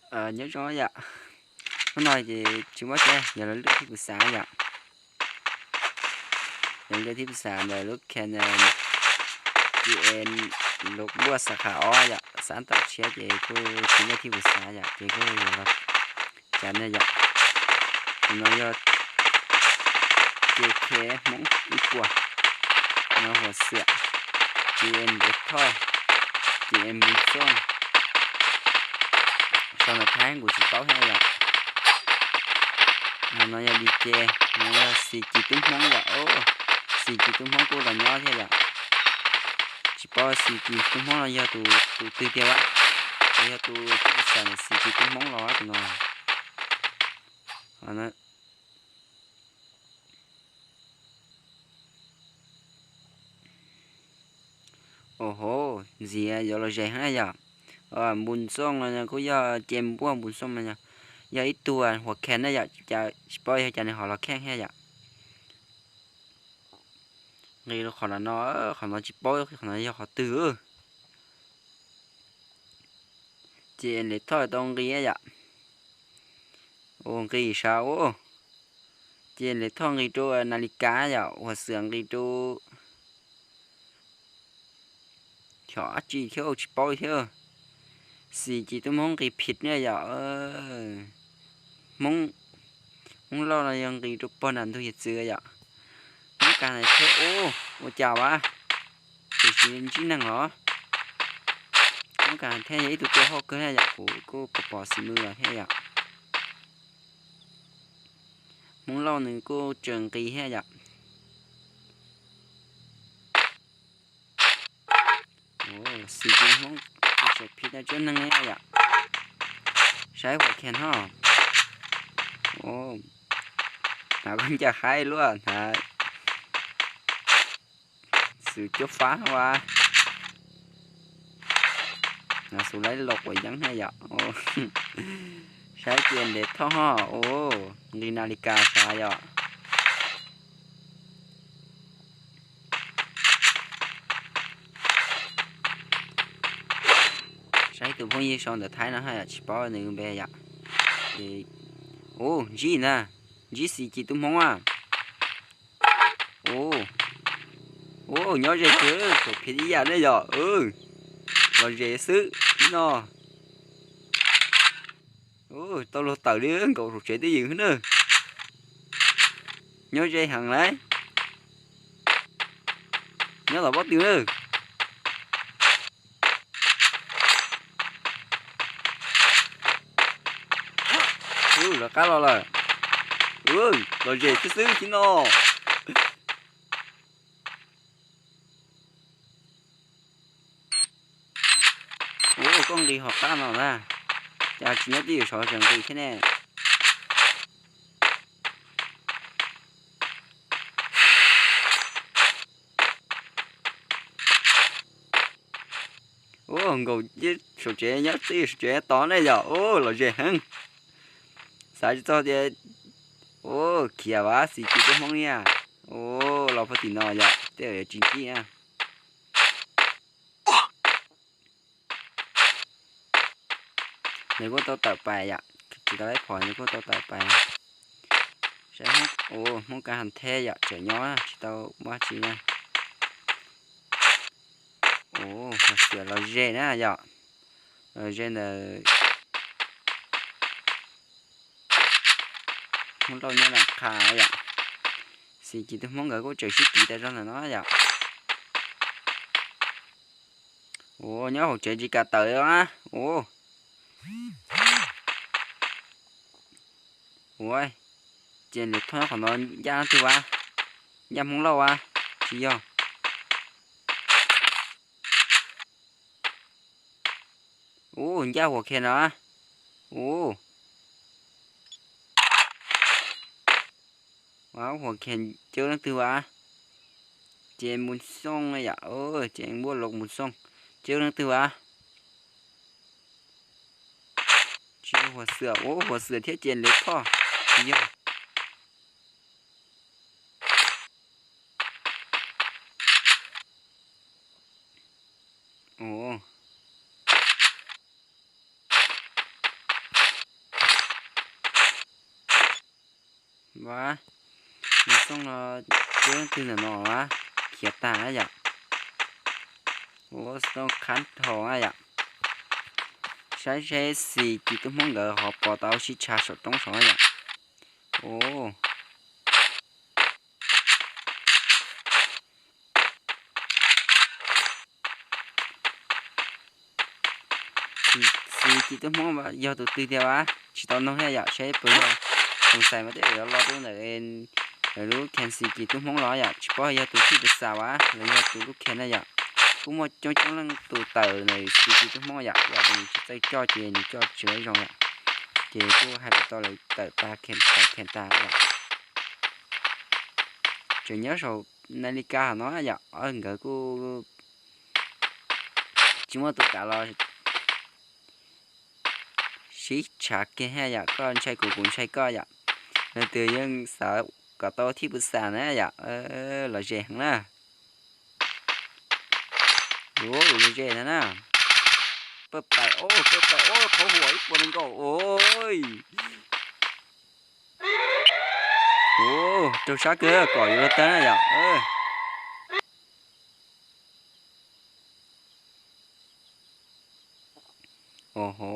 Nyob zoo yom, hnub no ces tsis muaj teb, yog lawv lwaj thib pus xav yom. Yog lwaj thib pus xav ntawm lub Canon G N lub npuaj xav qhas ob yom, xav tau tshiab ces kuj tsis muaj thib pus xav yom, ces kuj yog los cas ne yom. Tus no yog K K Hmoob ib puas, no Huas Xiam, G N Ntev Thoj, G N Npis Xooj. Sau ntawv Thaib kuv tsis paub thiab yom. No yog D J, no yog Xis Ci Tub Hmoob yom. Xis Ci Tub Hmoob kuj los nyob thiab yom. Tsis paub Xis Ci Tub Hmoob no yog tus twg tiag, yog tus tub xas Xis Ci Tub Hmoob los tus no. Au hov, ntxiv yuav los ze heev na yom. Npus Xooj no kuj yog ces npuaj Npus Xooj no yog ib tug Huas Khees na yom, tsis paub yog cas nws ho los kheej thiab yom. Nqis rau qhov no, qhov no tsis paub qhov no yog qhov twg. Ces Ntev Thoj tau nqis yom. Ua nqis sav ua. Ces Ntev Thoj nqis rau nas li kas yom, Huas Xiam nqis rau xyov dab tsi thiab tsis paub thiab. Xis Ci Tub Hmoob nqis phim ne yom. Hmoob Lauj no yog nqis rau pog nram ntug hiav txwv yom. Hmoob Kas thiab ub, ua cas vas, tiam sis ntsib neeg los. Hmoob Kas thiab yog ib tug tua hauj kawg thiab yom, kuv kuj pom pom xim mws los thiab yom. Hmoob Lauj nws kuj tseem nqis thiab yom. Xis Ci Hmoob, tsis tshua phim no tsuab neeg yom. Saib Huas Khees no. Hnav koj ncaj haib luaj hnav xwm cuab fab no as. Hnav xwm laib los quav yeeb thiab yom. Saib ces Ntev Thoj ho, nqis nas li kas sav yom. Saib tus phooj ywg sau ntawv Thaib no haj yam tsis paub nws npe yom. Ub, ntsib na, ntsib Xis Ci Tub Hmoob a. Ub, nyob ze kawg, thaum phiv ib yam ne yom. Los ze xwb no. Tau luag tawm li nkaus saum tsev twj ywm na. Nyob ze heev lauj. Nyob tom pob tw na. Lawv qab los lawm. Los ze xwb xwb thiab no. Ua koj nqis hom qab no na, cas tsis nyob twj ywm saud tseem nqis thiab ne. Ua nkaus saum tsev nyob twj ywm saum tsev tod ne yom. Ua los ze heev. Xav tsis txog tias, ua khiav vas Xis Ci Tub Hmoob niaj. Ua los puag tim no yom, tej zaum yuav tsis ntsib na. Nws kuj tau tawm pais yom, tsis tau laib phom nws kuj tau tawm pais. Saib, ua Hmoob Kas Has Theb yom, tseem nyob tsis tau muaj tsi na. Ua, Huas Xiam los ze na yom, los ze ntawm Hmoob Lauj nyob nram qha yom. Xis Ci Tub Hmoob nkawd kuj tseem sib tiv tas zog ntawm no yom. Ua nyob hauv tsev tsis kam tawm na. Ua, ua, ces Ntev Thoj qhov no ncaj leej twg vas, ncaj Hmoob Lauj vas, tsis yog. Ua ncaj Huas Khees no. Ua, Huas Khees cawb leej twg vas, ces Npus Xooj yom, ces npuaj los Npus Xooj, cawb leej twg vas. Tsis yog Huas Xiam, ua Huas Xiam thiab ces Ntev Thoj, tsis yog. Ua, Vas, mus xyoo no, cov leej twg ntawm no vas, khiav tag yom. Ua xyoo khab dhau yom. Saib seb xis kis tub Hmoob nkawd ho pov tau sib tshav saum roob saud yom. Ua xis kis tub Hmoob yog tus twg tiag vas, tsis tau noog thiab yom, seb puas yog tus xais mas tej yuav los rau ntawm lawv lub khees xis kis tub Hmoob los yom, tsis paub yog tus thij tus xas vas los yog tus lub khees na yom. Kuj muaj coob coob leej tus tawm ntawm xis kis tub Hmoob yom, yog tus tsis txawj coj ces nws coj tsis zoo yom, ces kuj hais tau lawv tawm tag khees tag yom. Tseem nyob saum na li kas hov no yom, nkawd kuj tsis muaj tus kam los sib tshav kiag thiab yom, koj ntshai kuv kuv ntshai koj yom. Leej twg yeej xav kom tau thij pus xas na yom, lom zem heev na. Ua lom zem na na. Pawj pais, pawj pais, qhov huam ib puas nees nkaum. Ua raug sab kawg kom yuav luag tag na yom. Oho.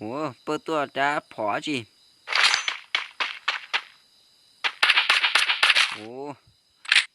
Ua pawj tuaj rab phom dab tsi. Ua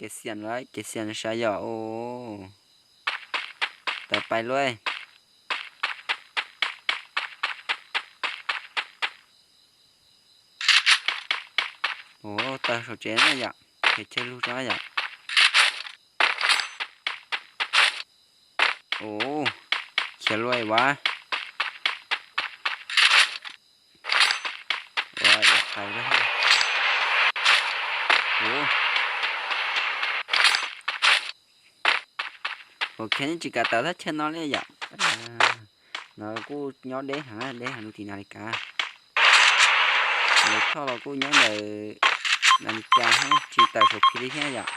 kev xiam lawm, kev xiam sas yom. Ua tawm pais luaj. Ua tawg saum tsev na yom, khiav chaw lug tso yom. Ua khiav luaj vas. Ua, ua qais lawm. Ua, ua khev tsis kam tawm thaj chaw no li yom. No kuj nyob deb heev, deb heev lub tim na li kas. Lawv thoj los kuj nyob ntawm na li kas, tsis tawm saum phis li thiab yom.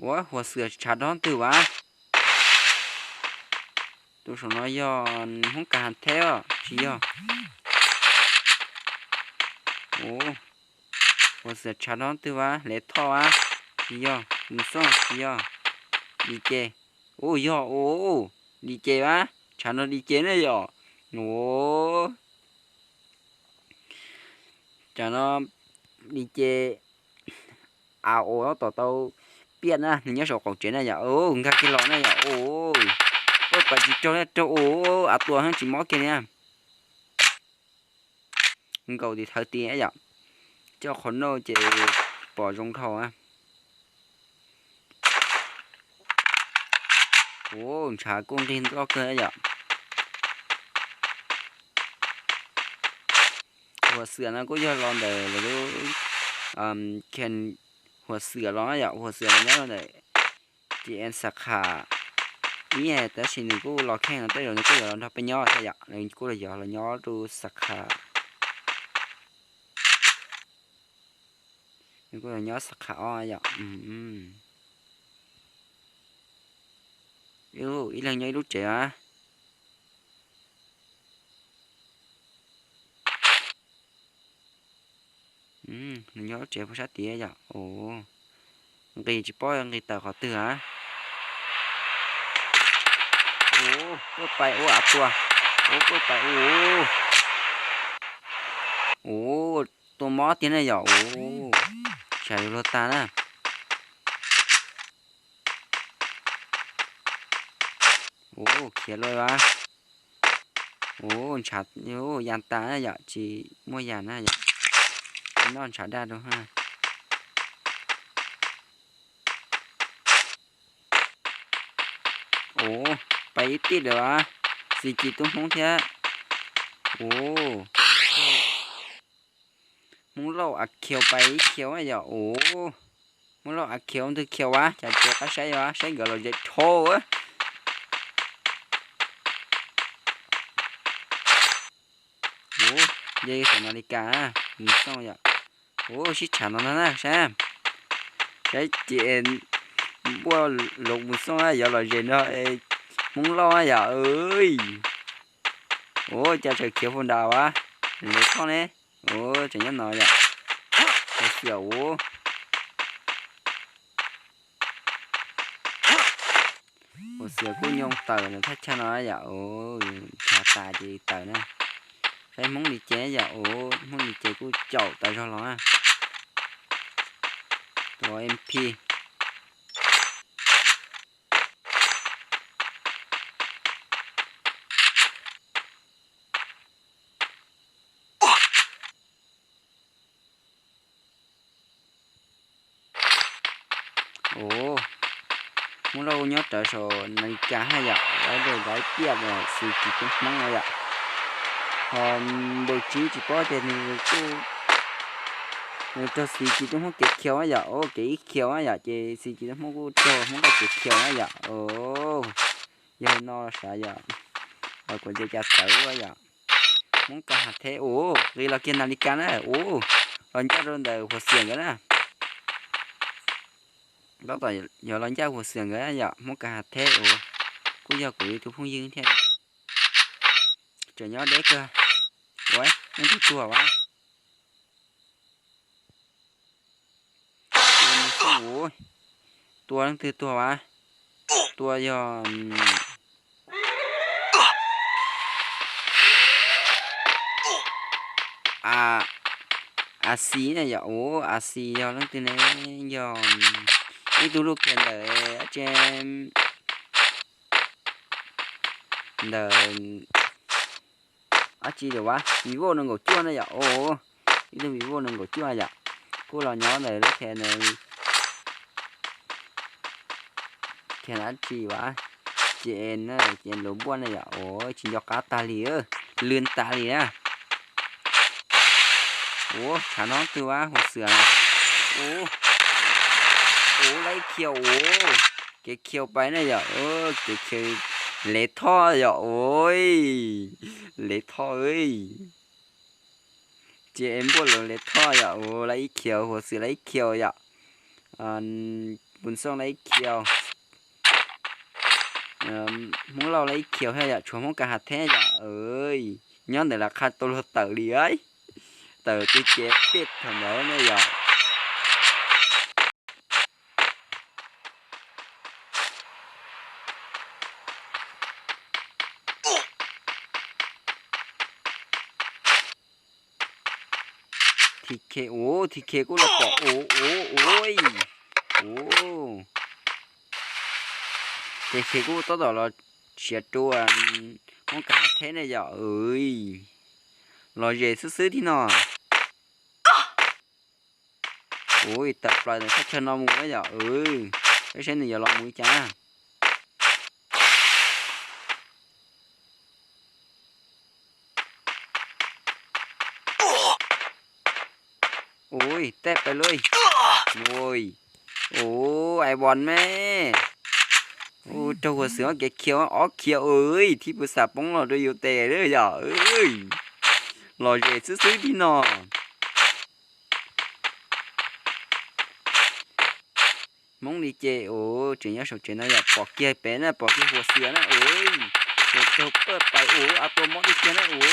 Ua huas xwm tshav rov twg vas. Tus saum no yog Hmoob Kas Has Theb os, tsis yog. Ua huas xwm tshav rov twg vas, Hle Thoj vas, tsis yog, Mus Xooj tsis yog. Lis Ces, ua yog, ua Lis Ces vas, tshav no Lis Ces ne yom. Ua tsam no Lis Ces a ua tom tau piaj na, nws nyob saum qaum tsev na yom. Nkag kiag los na yom. Ua pawj pais tsis raug na, raug ua a tua tsis mob kiag li. Nkaum tim thawv tim yom, coj qhov no ces pom zoo dhau. Ua ntshav kuj nqig loj kawg yom. Huas xwm no kuj yog los ntawm lawv lub khees huas xwm los yom, huas xwm los nyob ntawm ces xab kham ib, tab sis nws kuj los kheej no tej zaum nws kuj yuav los nrog peb nyob thiab yom, nws kuj los yog los nyob rau xab kham, nws kuj los nyob xab kham ob yom. Ib leeg nyob ib lub tsev a. Nws nyob lub tsev puag sab tid yom. Nqis tsis paub nqis tawm qhov twg a. Ua pais ua a tua, ua pais ua. Ua tua mob tiag na yom. Ua tsam yuav luag tag na. Ua khiav luaj a. Ua ntshav, ua yas tas na yom, tsis muaj yas na yom. Noj ntshav daj rau ha. Ua pais ib tij lawm a. Xis kis tub Hmoob thiab. Ua Hmoob Lauj a khiaus pais ib khiaus yom. Ua Hmoob Lauj a khiaus ntwg khiaus a, cas tsis qab saib a, saib nkawd los zem dhau a. Ua yog ib xeem no li kas, Mus Xooj yom. Ua sib tshav no no na saib, saib ces npuaj loov Mus Xooj yuav los zem no, Hmoob Lauj yom. Ua cas tseem khiav puag nrad as, Lev Thoj ne? Ua tseem nyob no yom. Hua Xiam ua, Hua Xiam kuj nyoo tawm ntawm thaj chaw no yom. Ua, ntshav tas ces tawm na. Saib Hmoob li ces yom. Ua, Hmoob li ces kuj caum tas zog los na. Tua M P. Ua, Hmoob Lauj nyob rawv saum nas li kas haj yom, lawv dai tiaj xis kis tub Hmoob no yom. Ho npawg Tsib tsis paub tias nws kuj, nws raug xis kis tub Hmoob kev khiaus na yom, ua kev ib khiaus na yom, ces xis kis tub Hmoob kuj raug Hmoob Lauj kev khiaus na yom. Yog li no sav yom, los kuv ntes cas txawv ua yom. Hmoob Ka Has Theb ua, nqis los kiag nas li kas na ua, los ncaj rau ntawm Hua Xiam nkawd na. Tab tom yuav los ncaj Hua Xiam nkawd yom, Hmoob Ka Has Theb ua, kuj yog kuv ib tug phooj ywg thiab. Tseem nyob deb kawg. Ua, leej twg tuag as? Ua, tua leej twg tuag as? Tua yog A, A Xi na yom. Ua, A Xi yog leej twg ne? Yog ib tug lub kiag ntawm dab tsi, ntawm dab tsi lawm as, Vivo nees nkaum cuaj na yom. Ua, ib tug Vivo nees nkaum cuaj yom, kuj los nyob ntawm lub kiag ntawd. Kiag dab tsi as, ces na, ces luag npuaj na yom. Ua, tsis nco qab tag li, lwj tas li na. Ua, tshav no twg as, Hua Xiam na. Ua, ua, lawv khiaus ua, kev khiaus pais na yom. Kev khiaus Lev Thoj yom. Ua, Lev Thoj, ces npuaj lawv Lev Thoj yom. Ua, lawv ib khiaus, Hua Xiam lawv ib khiaus yom. Npus Xooj lawv ib khiaus, Hmoob Lauj lawv ib khiaus thiab yom, tshuav Hmoob Ka Has Theb yom. Nyob ntawm lawv qha tau luag tawm li, tawm twg ces peb thaum ntawd ne yom. Thi khe ua, thi khe kuj los pom ua, ua, ua, ua. Ces khe kuj tab tom los siav rua Hmoob Ka Has Theb ne yom. Los zem xwb xwb thiab no. Ua, tawm plaws ntawm thaj chaw no mus na yom. Peb saib nws yuav los mus li cas. Ua, tej pais lawm. Ua, ua, ai bos me. Ua, raug Hua Xiam ob kev khiaus, ob khiaus, thib pus xam poob los rau yus tes lawm yom. Los zem xwb xwb thiab no. Hmoob li ces ua, tseem nyob saum tsev no yom, pom kiag pem na, pom kiag Hua Xiam na. Ua, raug paj pais ua, a tua mob li kiag na ua.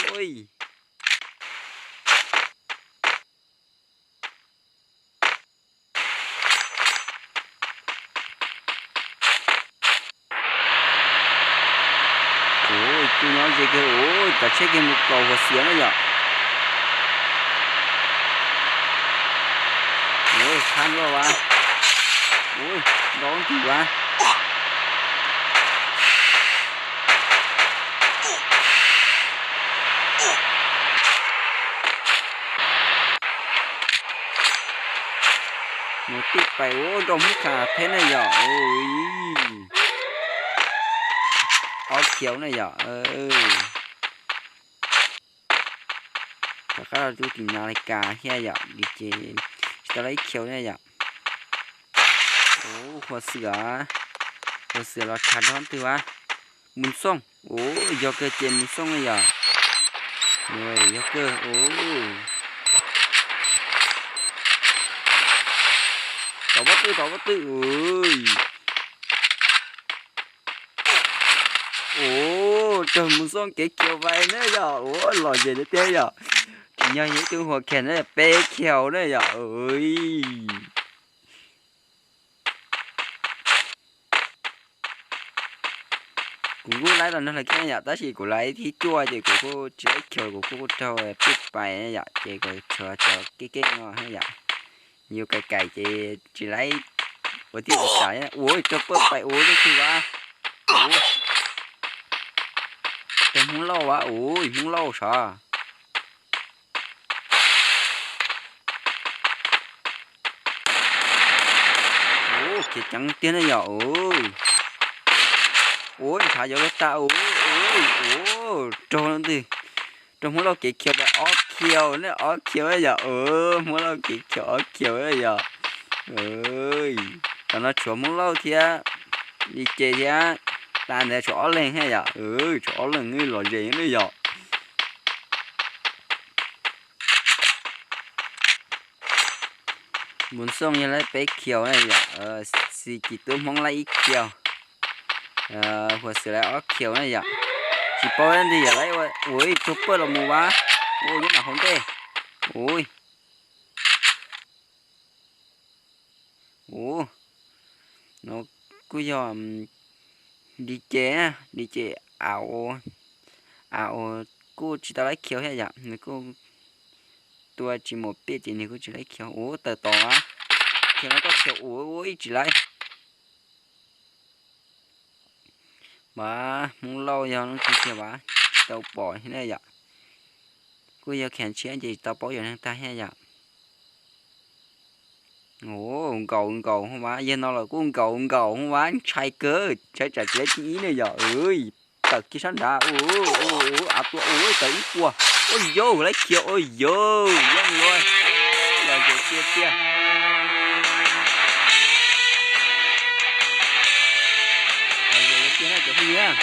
Ua, kuj nyob ze kiag, ua, cov tsheb kiag mus kaus Hua Xiam na yom. Ua, khab luaj as. Ua, nrov ntws as. Mus tij pais ua nroo Hmoob Ka Has Theb na yom. Ob khiaus na yom. Rov qab los rau tim nas li kas thiab yom, li ces tsis tau lawv ib khiaus na yom. Ua, Hua Xiam, Hua Xiam los tshav nrog twg as? Mus Xooj, ua, yog kawg ces Mus Xooj na yom. Yog kawg, ua. Tau pob twj, tau pob twj, ua. raug Mus Xooj kev khiaus vais na yom, ua lom zem tiag tiag yom. Tsis yog ib tug Huas Khees na, peb khiaus na yom. Kuv kuj laib los nrog lawv khiav yom, tab sis kuv laib thib cuaj ces kuv kuj tsis laib khiaus, kuv kuj raug pij pais yom, ces kuv tshuav cov keej keej no yom. Yus kaim kaim ces tsis laib ua tij ua tas. Ua raug paj pais ua leej twg vas. Raug Hmoob Lauj vas, ua Hmoob Lauj sav. Ua khiav ceev tiag ne yom. Ua ntshav yuav luag tas. Ua raug leej twg, raug Hmoob Lauj kev khiaus pais ob khiaus ne, ob khiaus yom. Hmoob Lauj kev khiaus ob khiaus yom. Tam no tshuav Hmoob Lauj thiab Li Ces thiab, tas ntawd tshuav ob leeg thiab yom. Tshuav ob leeg lom zem ne yom. Mus Xooj yog laib peb khiaus na yom, Xis Kis Tub Hmoob laib ib khiaus, Huas Xwm laib ob khiaus na yom. Tsis paub leej twg yom, laib ua ib tug pawg los mus vas. Ua nyob nram hauv ntej. Ua, no kuj yog Li Ces, Li Ces a, a, kuj tsis tau laib khiaus thiab yom, nws kuj tua tsis mus pij ces nws kuj tsis laib khiaus. Ua tawm tod, khiaus no koj khiaus ua ua ib tsis laib. Mas Hmoob Lauj yog leej twg tiag vas, tsis tau pom thiab ne yom. Kuj yog khiav tshiab ces tsis tau paub yog neeg tag thiab yom. Nkaus nkaus hos mas, yawg no los kuj nkaus nkaus hos mas, ntshai kawg, ntshai tsam tsis laib thib ib ne yom. Tawm kiag sab nrad, av tua ua tawm ib puas. Ua yau laib khiaus, ua yau yeej luaj, lom zem tiag tiag. Lom zem tiag na cov phooj ywg.